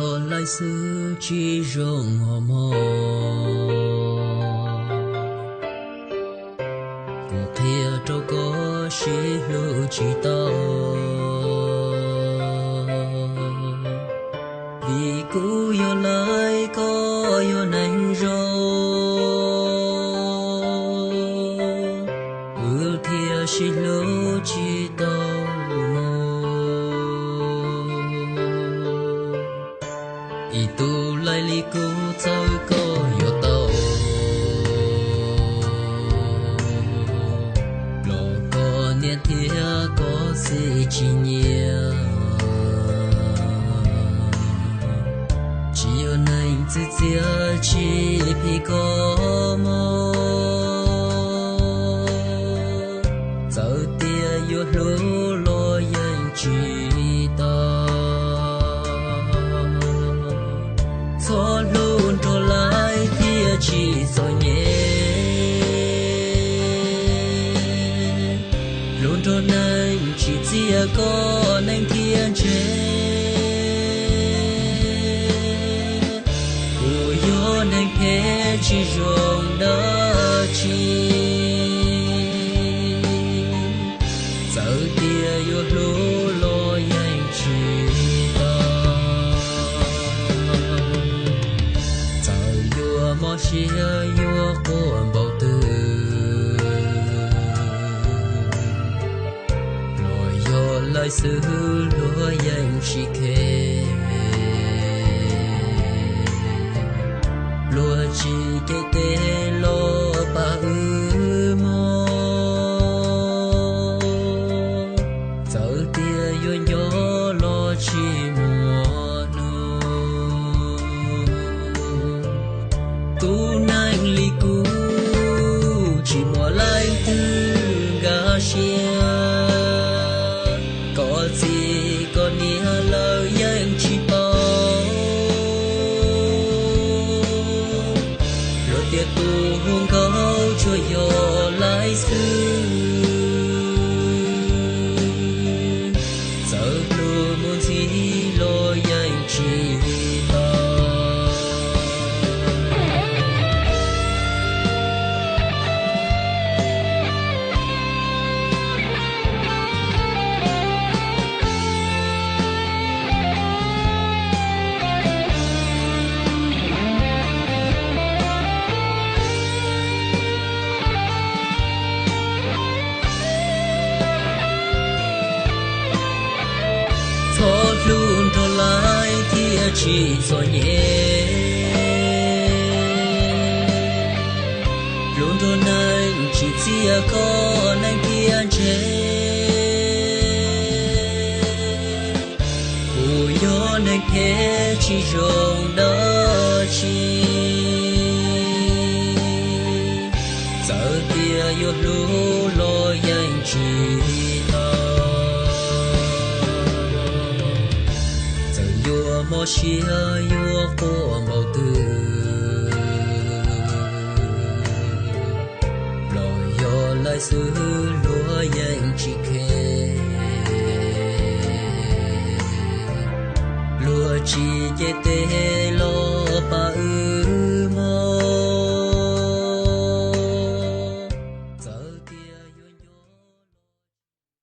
Ua laij xwb tsis zoo ho mog, kuv qhia rau koj sib hlub tsis tau. Vim kuv yog laij koj yog neeg zoo, wb thiaj sib hlub tsis tau. Ib tug laij li kuv txawm koj yuav tau, los koj niam thiab koj txiv tsis nyiam. Tsis yog neeg txwv txiav tsis phim koj mog, txawm tias yuav hlub los yeej tsis tau. Txhob hlub nrog laij thiaj tsis txom nyem, hlub nrog neeg tsis txiav koj neeg thiaj ntse. Kuv yog neeg phem tsis zoo dab tsi, txawm tias yuav hlub los yeej tsis tau. Txawm yuav mob siab yuav quaj npaum twg, los yog laij xwb luag yeej tsis khe. Luag tsis cev tes los pab wb mog, txawm tias yuav nco los tsis muaj hnub. Tub neeg li kuv tsis muaj leej twg nkag siab, koj txiv koj niam lawv yeej tsis paub. Luag tias tus hu nkauj tsuas yog laij xwb, txawm pluag mus ntxiv los yeej tsis tau. Txhob hlub nrog laij thiaj tsis txom nyem, hlub nrog neeg tsis txiav koj neeg thiaj ntse. Kuv yog neeg phem tsis zoo dab tsi, txawm tias yuav hlub los yeej tsis tau. Txawm yuav mob siab yuav quaj npaum twg, los yog laij xwb luag yeej tsis khe. Luag tsis cev tes